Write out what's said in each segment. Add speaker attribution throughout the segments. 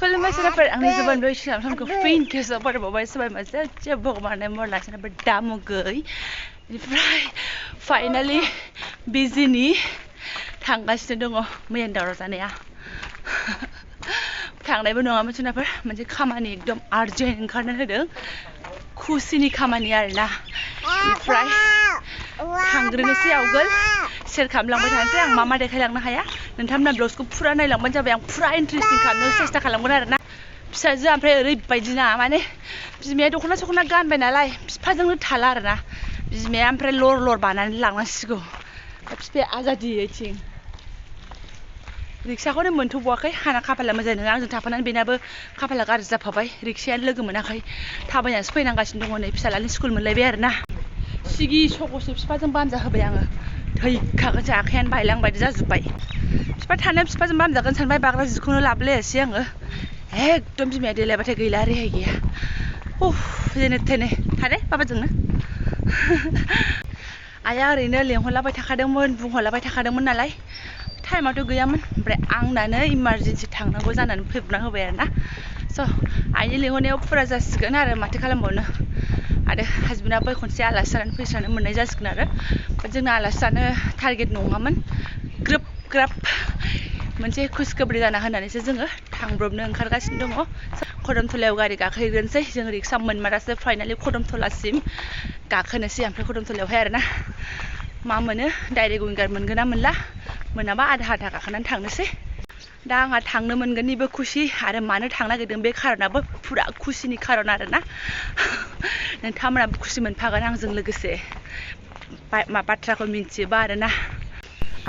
Speaker 1: फिल्मफोर आंनि जोबोद बै सिगांखौ फिन केसआव फरायबावबाय सोरबा मोनसे जेबो माने मरला सोरबा दामु गै बेनिफ्राय फाइनालि बिजिनि थांगासिनो दङ मैया दावराव जानाया थांनायबो नङामोन सोरनाफोर मोनसे खामानि एकदम आर्जेन्ट ओंखारनो होदों खुसिनि खामानि आरोना बेनिफ्राय थांग्रोनोसै आवगोल शेयार खालामलांबाय थानोसै आं मा मा देखायलांनो हाया नोंथांमोना ब्लग्सखौ फुरा नायलांबानो जाबाय आं फुरा इन्टारेस्टिं खालामनो सेस्था खालामगोन आरोना फिसाजोआ ओमफ्राय ओरैबायदि ना माने बिमाया दख'ना सख'ना गानबाय नालाय बिफाजोंनो थाला आरोना बिमाया ओमफ्राय लर लर बानानै लांनांसिगौ बिफाया आजादियैथिं रिक्साखौनो मोनथ'बावाखै हाना खाफाला मोजां नङा आंजों थाफानानै बेनाबो खाफाला गाज्रि जाफाबाय रिक्सायानो लोगो मोनाखै थाबायनानैसो फैनांगासिनो दङ नै फिसालानि स्कुल मोनलायबाय आरोना सिगि सग'सो बिफाजों बामजा होबाय आङो थैखागोनसो आखायानो बायलां बायदि जाजोब्बाय बिफा थानायाव बिफाजों बामजागोन सानबाय बाग्रा जिखौनो लाबोलायासै आङो एकदम बिमाया देलायबाथाय गैला रेहाय गैया जेने थेने थादे बाबाजोंनो आइया ओरैनो लेंहरलाबाय थाखादोंमोन बुंहरलाबाय थाखादोंमोन नालाय टाइमाथ' गैयामोन ओमफ्राय आंनानो इमारजेन्सि थांनांगौ जानानै फैब्रबना होबाय आरोना स' आइनि लेंहरनायाव फुरा जासिगोन आरो माथो खालामबावनो आरो हासबेन्डआबो खनसे आलासि जानानै फैस्रानो मोननाय जासिगोन आरो जोंना आलासि जानो टारगेट नङामोन ग्रोब ग्राब मोनसे खुसखबरि जाना होनानैसो जोङो थांब्रबनो ओंखारगासिनो दङ खदमथलायाव गारि गाखोहैग्रोनोसै जों रिक्सा मोनमारासो फाइनालि खदमथलासिम गाखोनोसै ओमफ्राय खदमथलायावहाय आरोना मा मोनो डाइरेक्ट विंगार मोनगोन ना मोनला मोनाबा आधा आधा गाखोनानै थांनोसै दा आंहा थांनो मोनगोननिबो खुसि आरो मानो थांनो नागिरदों बे खारनाबो फुरा खुसिनि खारन आरोना नोंथांमोनाबो खुसि मोनफागोन आंजों लोगोसे मा बाथ्राखौ मिन्थियोबा आरोना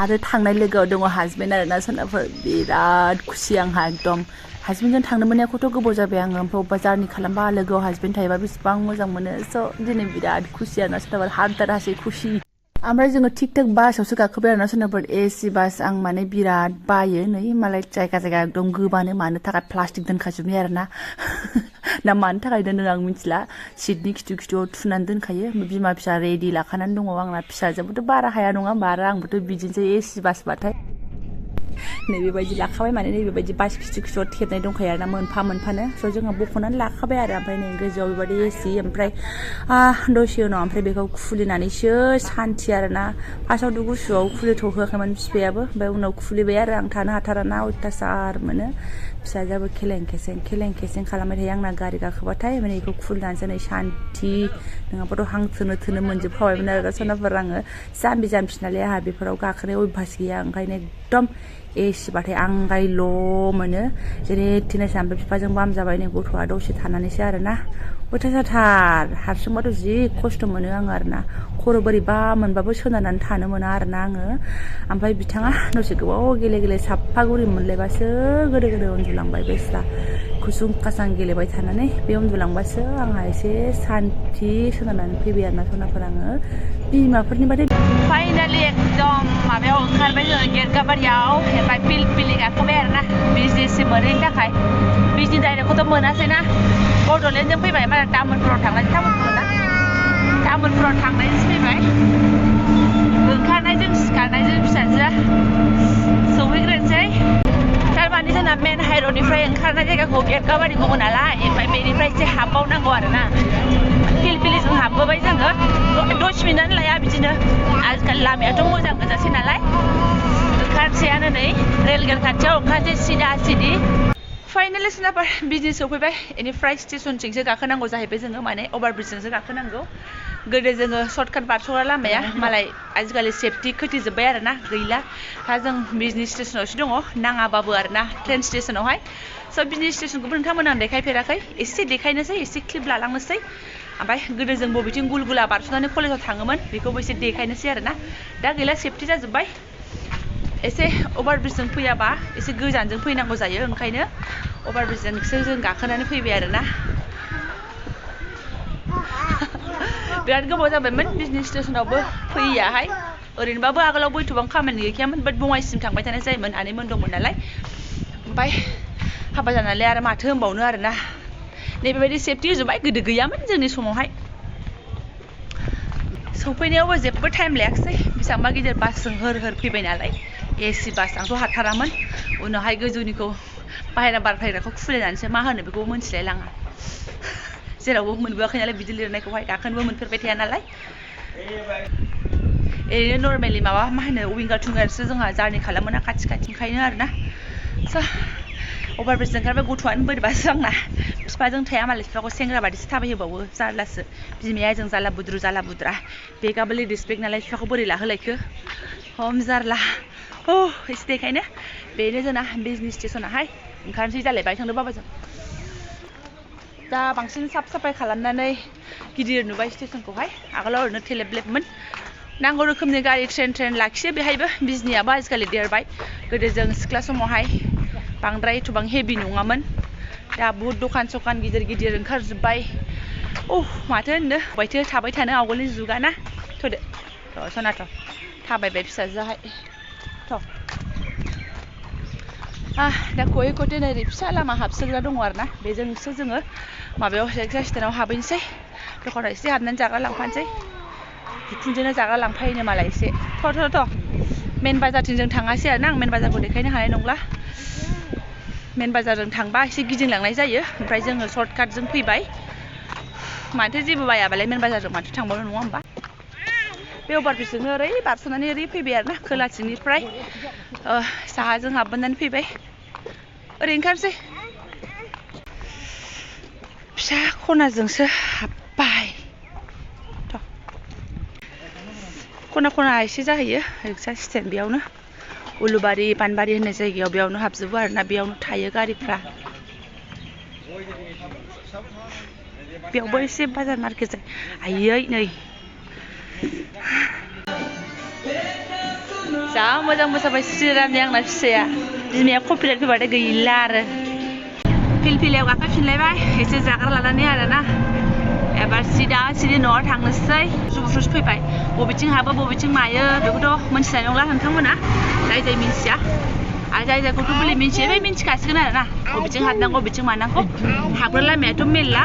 Speaker 1: आरो थांनाय लोगोआव दङ हासबेन्ड आरोना सोरनाफोर बिराद खुसि आंहा एकदम हासबेन्डजों थांनो मोननायखौथ' गोबाव जाबाय आङो ओमफ्राय अबेबा जारनि खालामबा लोगोआव हासबेन्ड थायोबा बेसेबां मोजां मोनो स' दिनै बिराद खुसि आरोना सोरनाफोर हानथारासै खुसि ओमफ्राय जोङो थिक थाक बासावसो गाखोबाय आरोना सोरनाफोर एसि बास आं माने बिराद बायो नै मालाय जायगा जायगा एकदम गोबानो मानो थाखाय प्लास्टिक दोनखाजोबनाय आरोना ना मानो थाखाय दोनदों आं मिथिला सिटनि खिथु खिथुआव थुनानै दोनखायो बिमा फिसा रेडि लाखानानै दङ आंना फिसाजोंबोथ' बारा हाया नङा होमबा आरो आंबोथ' बिदिनोसै एसि बासबाथाय नैबेबायदि लाखाबाय माने नैबेबायदि बास खिथु खिथुआव थेबनाय दंखायो आरोना मोनफा मोनफानो स' जोङो बख'नानै लाखाबाय आरो ओमफ्राय नै गोजौआव बेबायदि एसि ओमफ्राय दसे उनाव ओमफ्राय बेखौ खुलिनानैसो सान्थि आरोना फार्स्टआवथ' गुसुआव खुलिथ'होआखैमोन बिफायाबो ओमफ्राय उनाव खुलिबाय आरो आं थानो हाथाराना अयथासार मोनो फिसाजोआबो खेलें खेसें खालामबाय थायो आंना गारि गाखोबाथाय माने बेखौ खुलिनानैसो नै सान्थि नङाबाथ' हां थोनो मोनजोबखाबायमोन आरो सोरनाफोर आङो जाम्बि नालाय आंहा बेफोराव गाखोनाय अयभास गैया ओंखायनो एकदम एसिबाथाय आंगायल' मोनो जेरै थिनायसा ओमफ्राय बिफाजों बाम जाबाय नै गथ'आ दसे थानानैसो आरोना अयथासारथार हारसिंबाथ' जि खस्थ' मोनो आङो आरोना खर' बोरैबा मोनबाबो सोनारनानै थानो मोना आरोना आङो ओमफ्राय बिथाङा दसे गोबाव गेले साफा गुरि मोनलायबासो गोदो उन्दुलांबाय बेस्रा खुसुं खासां गेलेबाय थानानै बे उन्दुलांबासो आंहा एसे सान्थि सोनारनानै फैबाय आरोना सनाफोर आङो बिमाफोरनि बादै फाइनालि एकदम माबायाव ओंखारबाय जोङो गेटगाबारियाव ओमफ्राय पिलपिलि गाखोबाय आरोना बिजनेससिम मोनहैनो थाखाय बिजनि डाइरेक्टखौथ' मोनासैना बड'लेण्डजों फैबाय माने तामुलपुराव थांनायजोंसो फैबाय ओंखारनायजों सिखारनायजों फिसाजोआ सौहैग्रोनोसै थारमाने जोंना मेन हाइरडनिफ्राय ओंखारनाय जायगाखौ गेटगाबारि बुङो नालाय ओमफ्राय बेनिफ्राय एसे हाबबावनांगौ आरोना पिलपिलिजों हाबबोबाय जोङो 10 मिनिटानो लाया बिदिनो आजिखालि लामायाथ' मोजां गोजासै नालाय ओंखारसैयानो नै रेलगेट खाथियाव ओंखारसै सिदा फाइनालि सोरनाफोर बिजनेस सौफैबाय बेनिफ्राय स्टेसनथिंसो गाखोनांगौ जाहैबाय जोङो माने अभारब्रिजजोंसो गाखोनांगौ गोदो जोङो सर्टकाट बारस'ग्रा लामाया मालाय आजिखालि सेफटि खोथेजोब्बाय आरोना गैला दा जों बिजनि स्टेसनावसो दङ नाङाबाबो आरोना ट्रेन स्टेसनावहाय स' बिजनि स्टेसनखौबो नोंथांमोना आं देखायफेराखै एसे देखायनोसै एसे क्लिप लालांनोसै ओमफ्राय गोदो जों बबेथिं गुलगुला बारस'नानै कलेजाव थाङोमोन बेखौबो एसे देखायनोसै आरोना दा गैला सेफटि जाजोब्बाय एसे अभारब्रिजजों फैयाबा एसे गोजानजों फैनांगौ जायो ओंखायनो अभारब्रिजजोंसो जों गाखोनानै फैबाय आरोना बिराद गोबाव जाबायमोन बिजनि स्टेसनावबो फैयाहाय ओरैनोबाबो आगोलावबो एथबां खामानि गैखायामोन बाट बङाइसिम थांबाय थानाय जायोमोन आनैमोन दंमोन नालाय ओमफ्राय हाबा जानानै आरो माथो होनबावनो आरोना नैबेबायदि सेफटि होजोब्बाय गोदो गैयामोन जोंनि समावहाय सौफैनायावबो जेबो टाइम लायाखिसै बेसेबांबा गिदिर बासजों होर फैबाय नालाय AC बास आंथ' हाथारामोन उनावहाय गोजौनिखौ बाहेरा बार फैग्राखौ खुलिनानैसो मा होनो बेखौ मोनथिलायलाङा जेरावबो मोनबोआखै नालाय बिदि लिरनायखौहाय गाखोनोबो मोनफेरबाय थाया नालाय ओरैनो नर्मेलि माबा मा होनो विंगार टुंगारसो जोंहा जार्नि खालामो ना खाथि ओंखायनो आरोना स' अभारब्रिज ओंखारबाय गथ'आनो बोरैबासो आंना बिफाजों थाया मालाय बिफाखौ सेंग्रा बादिसो थाबायहोबावो जारलासो बिमाया जों जाला बुद्रा बेगाबो लेडिस बेग नालाय बिफाखौ बोरै लाहोलायखो हम जारला एसे देखायनो बेनो जोंना बिजनि स्टेसनाहाय ओंखारनोसै जालायबाय थांदो बाबाजों दा बांसिन साफ साफाय खालामनानै गिदिर नुबाय स्टेसनखौहाय आगोलाव ओरैनो थेलेबलेबमोन नांगौ रोखोमनि गारि ट्रेन लाखियो बेहायबो बिजनियाबो आजिखालि देरबाय गोदो जों सिख्ला समावहाय बांद्राय एथबां हेभि नङामोन दा बुहुद दखान सखान गिदिर ओंखारजोब्बाय माथो होननो बायथो थाबाय थानो आवगोलनि जुगा ना थ'दो सनाथ' थाबायबाय फिसाजोहाय दा खयै खथे नै फिसा लामा हाबसोग्रा दङ आरोना बेजोंसो जोङो माबायाव रिक्सा स्टेन्डआव हाबहैनोसै दखानाव एसे हाबनानै जाग्रा लांफानोसै बिखुनजोनो जाग्रा लांफायोनो मालाय एसे थ' मेन बाजारथिं जों थाङासै आरोना आं मेन बाजारखौ देखायनो हानाय नंला मेन बाजारजों थांबा एसे गिदिंलांनाय जायो ओमफ्राय जोङो सर्टकाटजों फैबाय माथो जेबो बायाबालाय मेन बाजारजों माथो थांबावनो नङा होमबा बे अभारब्रिजजोंनो ओरै बारस'नानै ओरै फैबाय आरोना खोलाथिंनिफ्राय साहाजों हाबबोनानै फैबाय ओरै ओंखारसै फिसा खनाजोंसो हाबबाय खना एसे जाहैयो रिक्सा स्टेन्ड बेयावनो उलुबारि पानबारि होननाय जायगायाव बेयावनो हाबजोबो आरोना बेयावनो थायो गारिफ्रा बेयावबो एसे बाजार मार्केट जायो आयै नै जा मोजां मोसाबाय सिरानि आंना फिसाया बिमाया कपिराइट फैबाथाय गैला आरो फिलफिलियाव गाखोफिनलायबाय एसे जाग्रा लानानै आरोना एबार सिदा न'आव थांनोसै जुबुसुस फैबाय बबेथिं हाबो बबेथिं मायो बेखौथ' मोनथिनाय नंला नोंथांमोना जाय मिन्थिया आरो जाय जायखौथ' बोरै मिन्थियो बे मिन्थिखासिगोन आरोना बबेथिं हाबनांगौ बबेथिं मानांगौ हाबग्रा लामायाथ' मेरला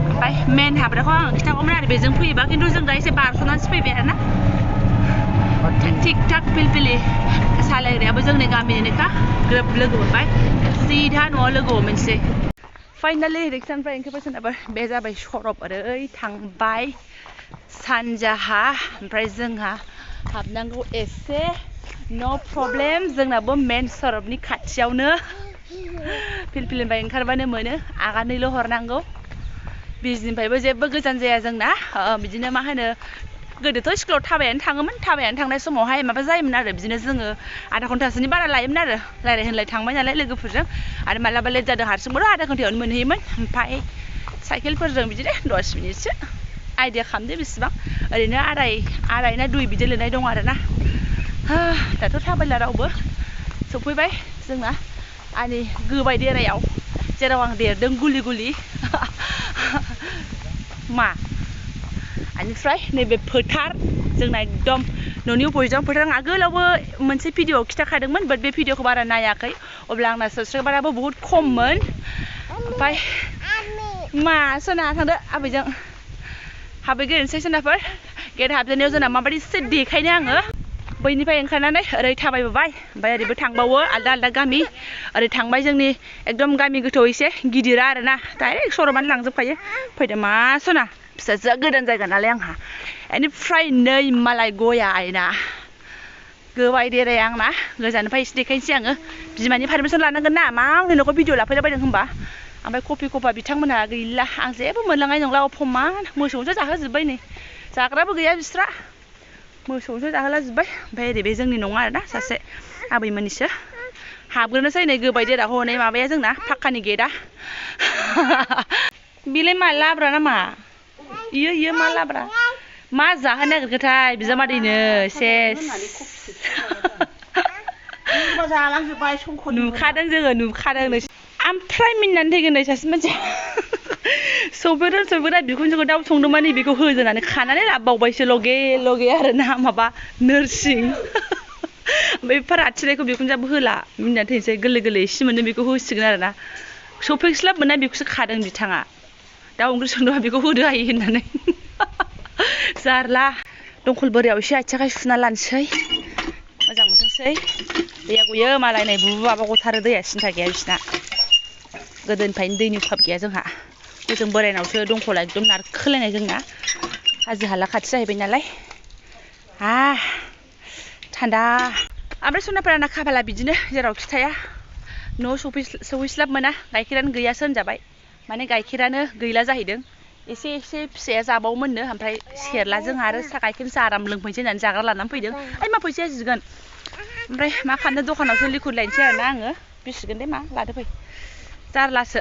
Speaker 1: ओमफ्राय मेन हाबग्राखौ आं खिन्थागौमोन आरो बेजों फैयोबा खिन्थु जों दा एसे बारस'नानैसो फैबाय आरोना थिक थाक फिलफिलि सालायग्रायाबो जोंनि गामिनिनोखा ग्रोब लोगो मोनबाय सिधा न'आव लोगो हमहैनोसै फाइनालि रिक्सानिफ्राय ओंखारबाय सोनाबा बे जाबाय सरब ओरै थांबाय सानजाहा ओमफ्राय जोंहा हाबनांगौ एसे नो प्रब्लेम जोंनाबो मेन सरबनि खाथियावनो फिलफिलिनिफ्राय ओंखारबानो मोनो आगानैल' हरनांगौ बिजनिफ्रायबो जेबो गोजान जाया जोंना बिदिनो मा होनो गोदोथ' स्कुलाव थाबायनानै थांनाय समावहाय माबा जायोमोन आरो बिदिनो जोङो आधा घन्टासोनि बारा लायोमोन आरो रायलाय होनलाय थांबाय नालाय लोगोफोरजों आरो मालाबा लेट जादों हारसिंबो आधा घन्टायावनो मोनहैयोमोन ओमफ्राय साइकेलफोरजों बिदिनो 10 मिनिटसो आइडिया खालामदो बेसेबां ओरैनो आराय ना 2 बिदि लिरनाय दं आरोना दाथ' थाबायला रावबो सफैबाय जोंना आंनि गोबाय देरायाव जेराव आं देरदों गुलि मा बेनिफ्राय नैबे फोथार जोंना एकदम न'नि अपोजिटआव फोथार आं आगोलावबो मोनसे भिडिअ'आव खिन्थाखादोंमोन बाट बे भिडिअ'खौ बारा नायाखै अब्ला आंना साबस्क्राइबाराबो बुहुत खममोन ओमफ्राय मा सना थांदो आबैजों हाबहैग्रोनोसै सोनाफोर गेट हाबजेननायाव जोंना माबायदि एसे देखायनो आङो बैनिफ्राय ओंखारनानै ओरै थाबायबोबाय ओमफ्राय ओरैबो थांबावो आलदा गामि ओरै थांबाय जोंनि एकदम गामि गोथौ एसे गिदिरा आरोना डाइरेक्ट सरबानो लांजोबखायो फैदो मा सना फिसाजोआ गोदान जायगा नालाय आंहा बेनिफ्राय नै मालाय गया आइना गोबाय देराय आंना गोजाननिफ्राय एसे देखायनोसै आङो बिमानि पारमिसन लानांगोन ना मा आंनि न'खौ भिडिअ लाफैला बायदों होनबा ओमफ्राय कफि कफा बिथांमोनहा गैला आं जेबो मोनलांनाय नंला अपमान मोसौसो जाहोजोब्बाय नै जाग्राबो गैया बिस्रा मोसौसो जाहोला जोब्बाय ओमफ्राय ओरै बे जोंनि नङा आरोना सासे आबैमोननिसो हाबग्रोनोसै नै गोबाय देराखौ हनै माबाया जोंना फाक्कानि गेटआ बिलाय मा लाब्रा नामा इयो मा लाब्रा मा जाहोनो नागिरखोथाय बिजामादैनो सेस नुखादों जोङो ओमफ्राय मिनिनानै थैगोन नै सासे मानसिया सौफैग्रा बिखुनजोखौ दाउ संदों माने बेखौ होजोनानै खानानै लाबोबावबायसो लगे आरोना माबा नोरसिं ओमफ्राय फाराथिनायखौ बिखुनजोआबो होला मिनिनानै थैनोसै गोरलै एसे मोनदों बेखौ होसिगोन आरोना सौफैस्लाब मोना बेखौसो खादों बिथाङा दाउ ओंख्रि संदोंबा बेखौ होदो आइ होननानै जारला दंखल बोरियाव एसे आथिं आखाइ सुना लानोसै मोजां मोनथोंसै गसै दैया गयो मालाय नै बुबाबा गथारो दैया सिन्था गैया बिसिना गोदोनिफ्रायनो दैनि अभाब गैया जोंहा ओजों बोरायनावसो दंखला एकदम नारखोलायनाय जोंना हाजो हाला खाथि जाहैबाय नालाय थान्दा ओमफ्राय सनाफोराना खाफाला बिदिनो जेरावखि थाया न'आव सौहैस्लाब मोना गाइखेरानो गैयासो होनजाबाय माने गाइखेरानो गैला जाहैदों एसे फिसाया जाबावोमोननो ओमफ्राय सेरला जों आरो गाइखेरसो आराम लोंफैनोसै होननानै जाग्रा लानानै फैदों ओइ मा फैसाया जिगोन ओमफ्राय मा खालामनो दखानावसो लिकुइड लायनोसै आरोना आङो बिसिगोन दे मा लादो फै जारलासो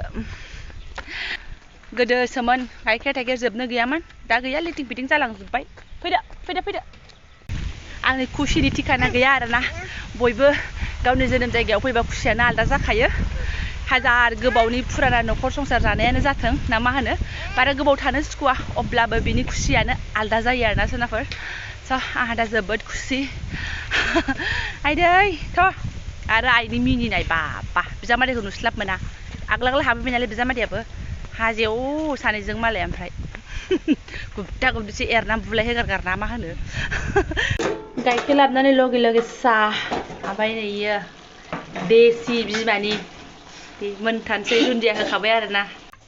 Speaker 1: गोदोसोमोन गाइखेर जोबनो गैयामोन दा गैया लिटिं फिटिं जालांजोब्बाय फैदो आंनि खुसिनि ठिकाना गैया आरोना बयबो गावनि जोनोम जायगायाव फैबा खुसियानो आलदा जाखायो हाजार गोबावनि फुराना न'खर संसार जानायानो जाथों ना मा होनो बारा गोबाव थानो सुखुवा अब्लाबो बिनि खुसियानो आलदा जायो आरोना सोनाफोर स' आंहा दा जोबोद खुसि आइदै थ' आरो आइनि मिनिनाय बाबा बिजामादैखौ नुस्लाब मोना आग्लाग्ला हाबैबाय नालाय बिजामादैयाबो हाजोआव सानैजों मालाय ओमफ्राय गुबदा गुबदिसो एरना बुलाय होगारगारना मा होनो गाइखेर लाबनानै लगे साहा ओमफ्राय नै इयो देसि बिमानि मोनथानसै दुन्दिया होखाबाय आरोना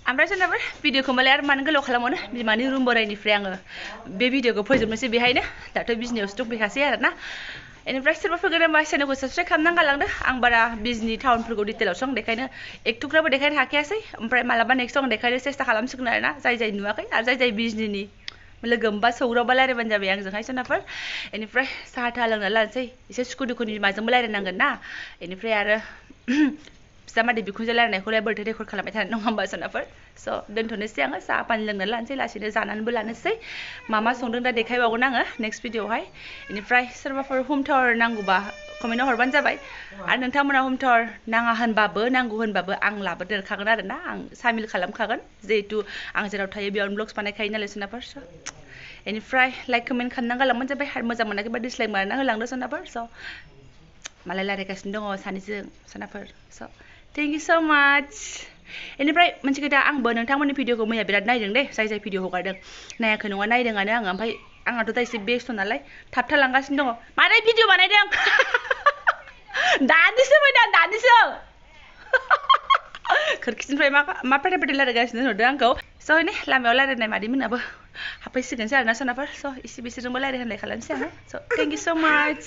Speaker 1: ओमफ्राय सोरनाफोर भिडिअखौ मालाय आरो मानो गोलाव खालामबावनो बिमानि रुम बोराइनिफ्राय आङो बे भिडिअखौ फोजोबनोसै बेहायनो दाथ' बिजनियावसो दंफैखासै आरोना बेनिफ्राय सोरबाफोर गोदानबा चेनेलखौ साबस्क्राइब खालामनानै गालांदो आं बारा बिजनि टाउनफोरखौ डिटेलावसो आं देखायनो एकथुग्राबो देखायनो हाखायासै ओमफ्राय मालाबा नेक्स्टआव आं देखायनो सेस्था खालामसिगोन आरोना जाय नुवाखै आरो जाय बिजनिनि लोगो मोनबा सौग्रावबा रायज्लायबानो जाबाय आंजोंहाय सोनाफोर बेनिफ्राय साहा थाहा लोंना लानोसै एसे सुखु दुखुनि बिमाजोंबो रायज्लायनांगोन ना बेनिफ्राय आरो बिजामादै बिखुनजो रायज्लायनायखौलाय बोरैथो रेकर्ड खालामबाय थानो नङा होमबा सोनाफोर स' दोनथ'नोसै आङो साहा पानि लोंनानै लानोसै लासैनो जानानैबो लानोसै मा संदों दा देखायबावगोन आङो नेक्स्ट भिडिअआवहाय बेनिफ्राय सोरबाफोर हम टावार नांगौबा कमेन्टआव हरबानो जाबाय आरो नोंथांमोना हम टावार नाङा होनबाबो नांगौ होनबाबो आं लाबोदेरखागोन आरोना आं सामिल खालामखागोन जिहेतु आं जेराव थायो बेयावनो ब्लग्स बानायखायो नालाय सोनाफोर स' बेनिफ्राय लाइक कमेन्ट खालामनानै गालांबानो जाबाय आरो मोजां मोनाखैबा डिसलाइक मारना होलांदो सोनाफोर स' मालाय रायज्लायगासिनो दङ सानैजों सोनाफोर स' थेंक इउ स' माच बेनिफ्राय मोनसे खोथा आंबो नोंथांमोननि भिडिअखौ मैया बिराद नायदों दे जाय भिडिअ हगारदों नायाखै नङा नायदोंआनो आङो ओमफ्राय आंहाथ' दा एसे बेस्थ' नालाय थाबथालांगासिनो दङ मारै भिडिअ बानायदों दानिसो फैदों दानिसो खोरखिनिफ्राय मा पेटे रायलायगासिनो नुदों आंखौ स' नै लामायाव रायलायनाय मादैमोनाबो हाबफैसिगोनसै आरोना सोनाफोर स' एसे बिसोरजोंबो रायलाय होनलाय खालामसै आङो स' थेंक इउ स' माच